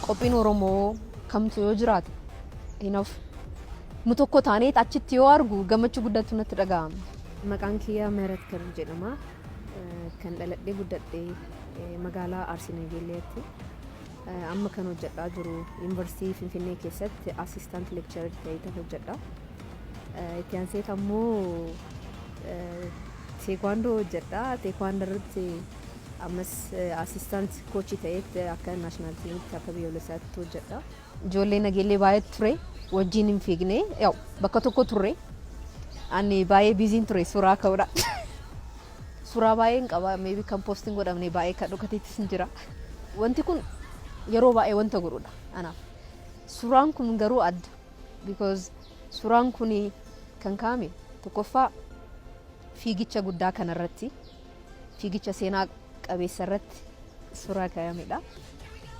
Qophiin Oromoo kamtu yoo jiraate hin hafu. Nu tokko taanee achitti yoo argu gammachuu guddaatu natti dhaga'ama. Maqaan kiyya Mihret Kadir jedhama. Kan dhaladhee guddadhe magaalaa Arsii Nageelleetti. Amma kan hojjedhaa jiru Yuunivarsiitii Finfinnee keessatti assistant lecturer ta'ee hojjedha. Itti aanseet ammoo teekwaandoo hojjedha. Teekwaandoo irratti ammas assistant coach ta'eetti akka national teamitti, akka biyyoolessaatti hojjedha. Ijoollee Nageellee baay'ee ture, wajjin hin fiigne, yaa'u bakka tokko turre. Ani baay'ee busyn ture suuraa ka'uudha. Suuraa baay'een qaba, maybe kan postiin godhamne baay'ee kan dhokateettis hin jira. Wanti kun yeroo baay'ee wanta godhudha anaaf. Suuraan kun garuu adda, because suuraan kun kan kaa'ame tokkoffaa fiigicha guddaa kanarratti, fiigicha seenaa qabeessa irratti suuraa kaa'amedha.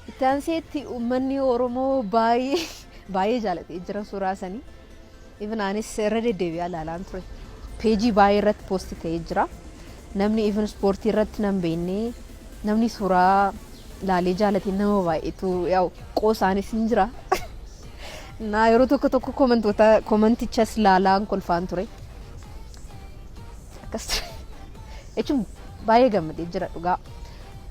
Itti aanseetti uummanni Oromoo baay'ee baay'ee jaalatee jira suuraa sanii. Even anis irra deddeebi'aa ilaalaan ture. Peejii baay'ee irratti post ta'ee jira. Namni even ispoortii irratti nan beekne, namni suuraa laalee jaalate nama baay'eetu, yaa'u qoosaanis hin jira. Na yeroo tokko tokko commentoota, commentichas laalaan kolfaan ture. Akkas ture. Jechuun baay'ee gammadee jira dhugaa.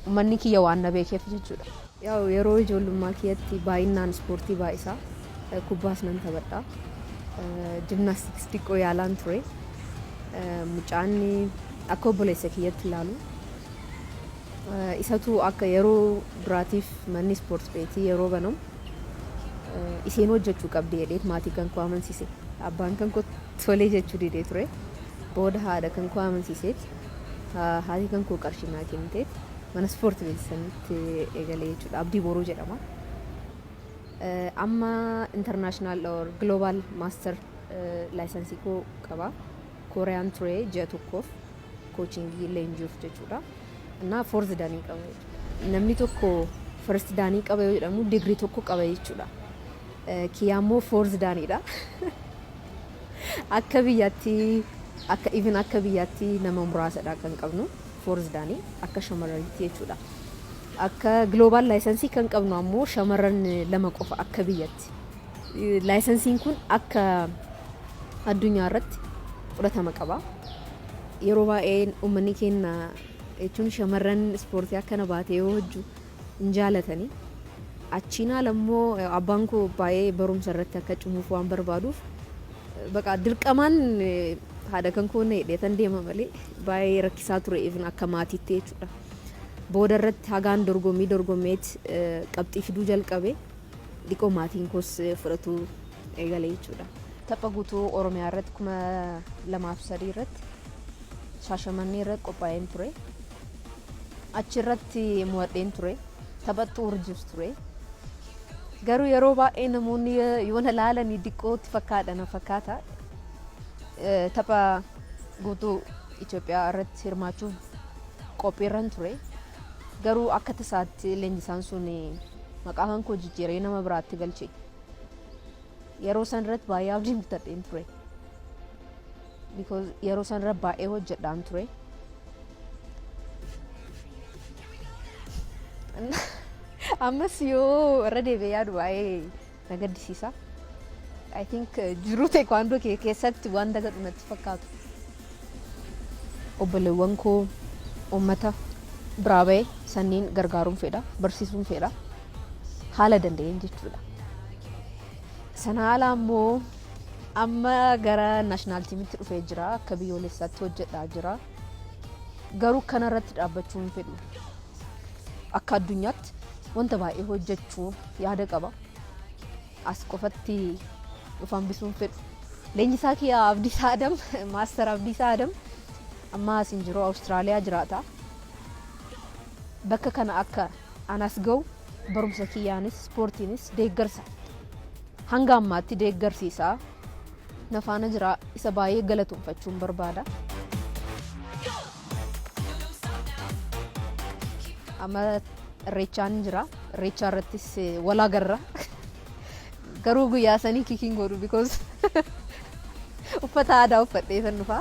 Uummanni kiyya waan na beekeef jechuudha. Yaa'u yeroo ijoollummaa kiyyatti baay'inaan ispoortii baay'isaa, kubbaas nan taphadha. Gymnastics xiqqoo yaalaan ture. Mucaan akka obboleessa kiyyatti ilaalu. Isatu akka yeroo duraatiif manni ispoortii beetii yeroo banamu isheen hojjechuu qabdi jedhee maatii kan koo amansiise. Abbaan kan koo tolee jechuu didee ture. Booda haadha kan koo amansiiseet, haati kan koo qarshii naa kenniteet mana ispoortii beetii sanitti eegalee jechuudha. Abdii Boruu jedhama. Amma international or global master license koo qaba. Kooriyaan ture ji'a tokkoof coaching leenjiif jechuudha. Innaa fourth danii qaba jechuudha. Namni tokko first danii qaba yoo jedhamu digirii tokko qaba jechuudha. Kiyyaa immoo fourth daniidha. Akka biyyaatti, akka even akka biyyaatti nama muraasadha kan qabnu fourth danii akka shamarraniitti jechuudha. Akka global license kan qabnu ammoo shamarran lama qofa akka biyyatti. Licensiin kun akka addunyaa irratti fudhatama qaba. Yeroo baay'ee uummanni keenya, jechuun shamarran ispoortii akkana baatee yoo hojju hin jaalatanii. Achiin ala immoo abbaan koo baay'ee barumsa irratti akka cimuuf waan barbaaduuf, baqa dirqamaan haadha kan koo na hidheetan deema malee baay'ee rakkisaa ture, even akka maatiitti jechuudha. Booda irratti hagaan dorgommii dorgommeet qabxii fiduu jalqabe, dhiqoo maatiin koos fudhatu eegale jechuudha. Tapha guutuu Oromiyaa irratti 2003 irratti Shaashamannee irratti qophaa'een ture. Achi irratti mo'adheen ture. Tapha Xuurjis ture. Garuu yeroo baay'ee namoonni yoo na laalanii diqqootti fakkaadha na fakkaata. Tapha guutuu Itoophiyaa irratti hirmaachuuf qophiirran ture. Garuu akka tasaatti leenjisaan sun maqaa kan koo jijjiiree nama biraatti galche. Yeroo san irratti baay'ee abdiin kutadheen ture. Because yeroo san irra baay'ee hojjedhaan ture. Ammas yoo irra deebi'ee yaadu baay'ee na gaddisiisa. I think jiruu teekwaandoo kee keessatti waan dagadhu natti fakkaatu. Obboleewwan koo uummata biraa ba'e sanniin gargaaruun fedha, barsiisuun fedha. Haala danda'een jechuudha. Sana ala ammoo amma gara national teamitti dhufee jira. Akka biyyoolessaatti hojjedhaa jira. Garuu kanarratti dhaabbachuu hin fedhu. Akka addunyaatti wanta baay'ee hojjechuu yaada qaba. As qofatti of hambisuu hin fedhu. Leenjisaa kiyya Abdiisaa Adam, Master Abdiisaa Adam, amma as hin jiru, Awustiraaliyaa jiraata. Bakka kana akka anas ga'u barumsa kiyyaanis ispoortiinis deeggarsa hanga ammaatti deeggarsiisaa na faana jira, isa baay'ee galatoonfachuun barbaada. Amma irreechaan jira. Irreechaa irrattis wal agarra. Garuu guyyaa sanii kickiin godhu, because uffata aadaa uffadhee san dhufa.